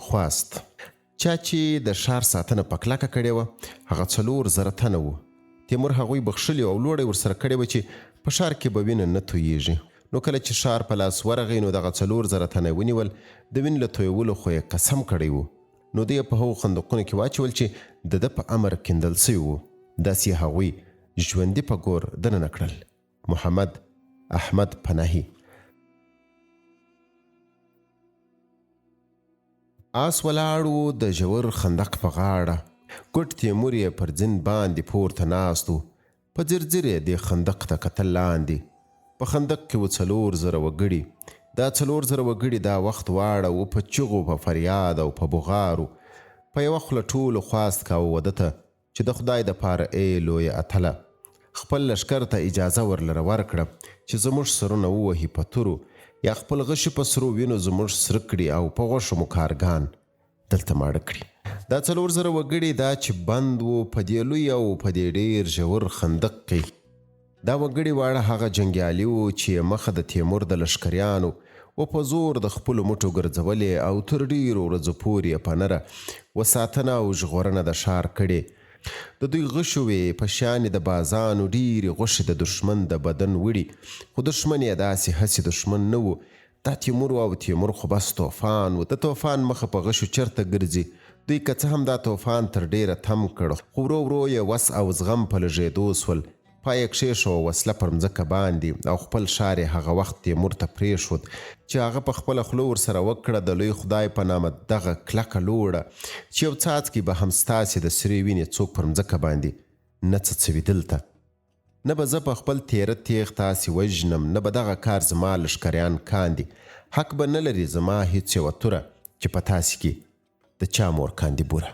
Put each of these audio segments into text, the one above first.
خواست. چا چې د ښار ساتنه په کلکه کړې وه هغه 4000 تنه وو. تیمور هغوی بخښلي او لوړه یې ورسره کړې وه چې په ښار کې به وینه نه توییږي. نو کله چې ښار په لاس ورغی نو دغه 4000 تنه یې ونیول، د وینې له تویولو خو یې قسم کړی و. نو دوی یې په هغو خندقونو کې واچول چې د ده په امر کیندل شوي وو. داسې یې هغوی ژوندي په ګور دننه کړل. محمد احمد پناهي. آس ولاړ و د ژور خندق په غاړه، ګوډ تیمور یې پر ځین باندې پورته ناست و، په ځیر ځیر یې دې خندق ته کتل لاندې په خندق کې و 4000 وګړي، دا 4000 وګړي دا وخت واړه و په چیغو په فریاد او په بغارو، په یوه خوله ټولو خواست کاوه وده ته چې د خدای د پاره ای لویه اتله! خپل لښکر ته اجازه ورلره ورکړه چې زموږ سرونه ووهي په تورو یا خپل غشي په سرو وینو زموږ سره کړي او په غوښو مو کارګان دلته ماړه کړي. دا 4000 وګړي دا چې بند وو په دې لوی او په دې ډېر ژور خندق کې، دا وګړي واړه هغه جنګیالي وو چې یې مخه د تیمور د لښکریانو و په زور د خپلو مټو ګرځولې او تر ډېرو ورځو پورې یې په نره و ساتنه او ژغورنه د ښار کړې. د دوی غشو وې په شانې د بازانو ډېرې غوښې د دښمن د بدن وړي، خو دښمن یې داسې هسې دښمن نه و، دا تیمور و او تیمور خو بس توفان و، د توفان مخه په غشو چرته ګرځي؟ دوی که څه هم دا توفان تر ډېره تم کړ، خو ورو ورو یې وس او زغم په لږېدو شول، پای یې کښېښوه وسله پر مځکه باندې او خپل ښار یې هغه وخت تیمور ته پرېښود چې هغه په خپله خوله ورسره وکړه، د لوی خدای په نامه دغه کلکه لوړه چې یو څاڅکی به هم ستاسې د سرې وینې څوک پر مځکه باندې نه څڅوي دلته. نه به زه په خپل تېره تېغ تاسې وژنم، نه به دغه کار زما لښکریان کاندي، حق به نه لري زما هیڅ یوه توره چې په تاسې کې د چا مور کاندي بوره.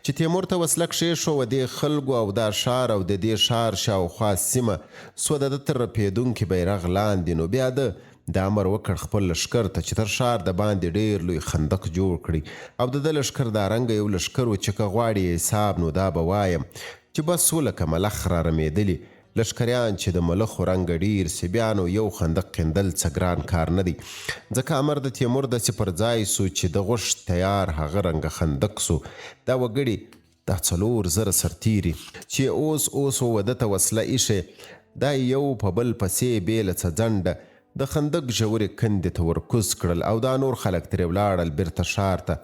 چې تیمور ته وسله کښېښووه، دې خلکو او دا ښار او د دې ښار شاوخوا سیمه سوه د ده تر رپېدونکي بیرغ لاندې، نو بیا ده ده امر وکړ خپل لښکر ته چې تر ښار د باندې ډېر لوی خندق جوړ کړي او د ده لښکر دا رنګه یو لښکر و چې که غواړي یې حساب نو دا به وایم چې بس وو لکه ملخ را رمېدلي لښکریان چې د ملخو رنګه ډېر سي بیا نو یو خندق کیندل څه ګران کار نه دی ځکه امر د تیمور دسې پر ځای سو چې ده غوښت تیار هغه رنګه خندق سو دا وګړي دا 4000 سرتېري چې یې اوس اوس و ده ته وسله ایښې دا یې یو په بل پسې بې له څه ځنډه د خندق ژورې کندې ته ورکوز کړل او دا نور خلک ترې ولاړل بیرته ښار ته.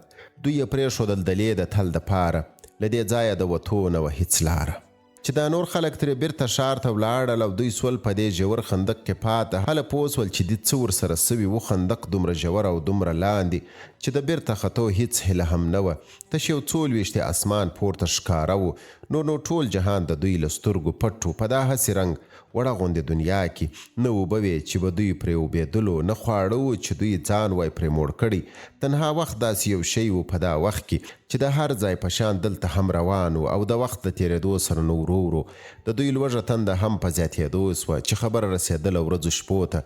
دوی یې پرېښودل د لې د تل دپاره، له دې ځایه د وتو نه وه هیڅ لاره. چې دا نور خلک ترې بیرته ښار ته ولاړل او دوی سول په دې ژور خندق کې پاته، هله پوه سول چې دي څه ورسره سوي وو، خندق دومره ژور او دومره لاندې چې د بیرته ختو هیڅ هیله هم نه وه، تش یو څو لویشتې اسمان پورته ښکاره وو، نور نو ټول جهان د دوی له سترګو پټ وو، په دا هسې رنګ وړه غوندې دنیا کې نه اوبه وې چې به دوی پرې اوبېدلو، نه خواړه وو چې دوی ځان وای پرې موړ کړی، تنها وخت داسې یو شی وو په دا وخت کې چې د هر ځای په شان دلته هم روان وو او د وخت له تېرېدو سره نو ورو ورو د دوی لوږه تنده هم په زیاتېدو شوه چې خبره رسېدله ورځو شپو ته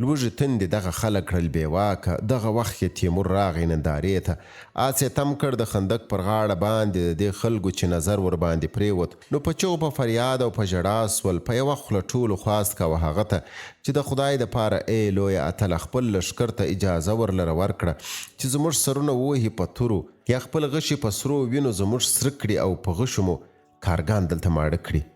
لوږې تندې دغه خلک کړل بې واکه، دغه وخت کې تیمور راغی نندارې ته، آس یې تم کړ د خندق پر غاړه باندې د دې خلکو چې نظر ورباندې پرېوت نو په چغو په فریاد او په ژړا شول، په یوه خوله ټولو خواست کاوه هغه ته چې د خدای د پاره ای لویه اتله خپل لښکر ته اجازه ورلره ورکړه چې زموږ سرونه ووهي په تورو یا خپل غشي په سرو وینو زموږ سره کړي او په غشو مو کارګان دلته ماړه کړي.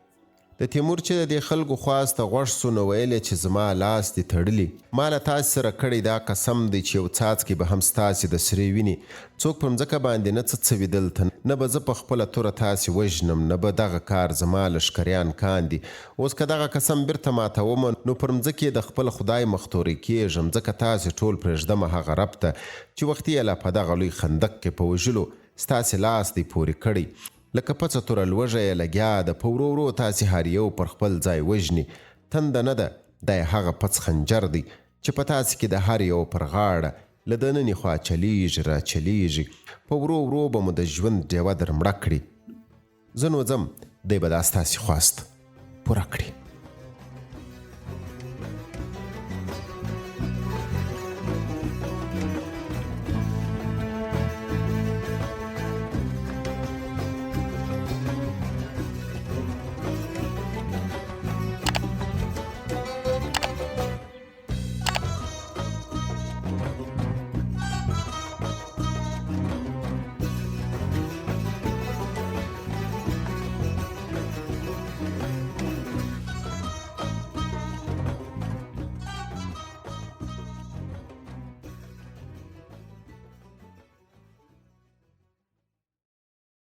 د تیمور چې د دې خلکو خواست ته غوږ شو نو ویل یې چې زما لاس دې تړلي، ما له تاسې سره کړی دا قسم دی چې یو څاڅکی به هم ستاسې د سرې وینې څوک پر مځکه باندې نه څڅوي دلته نه به زه په خپله توره تاسې وژنم نه به دغه کار زما لښکریان کاندي اوس که دغه قسم بیرته ماتوم نو پر مځکې د خپل خدای مختوری کیږم ځکه تاسې ټول پرېږدمه هغه رب ته چې وختي یې لا په دغه لوی خندق کې په وژلو ستاسې لاس دی پورې کړی. لکه پڅه توره لوږه یې لګیا ده، په ورو ورو تاسې هر یو پر خپل ځای وژني، تنده نه ده، دا یې هغه پڅ خنجر دی، چې په تاسې کې د هر یوه پر غاړه له دننې خوا چلېږي را چلېږي، په ورو ورو به مو د ژوند ډېوه در مړه کړي. زه نو ځم، دی به دا ستاسې خواست پوره کړي.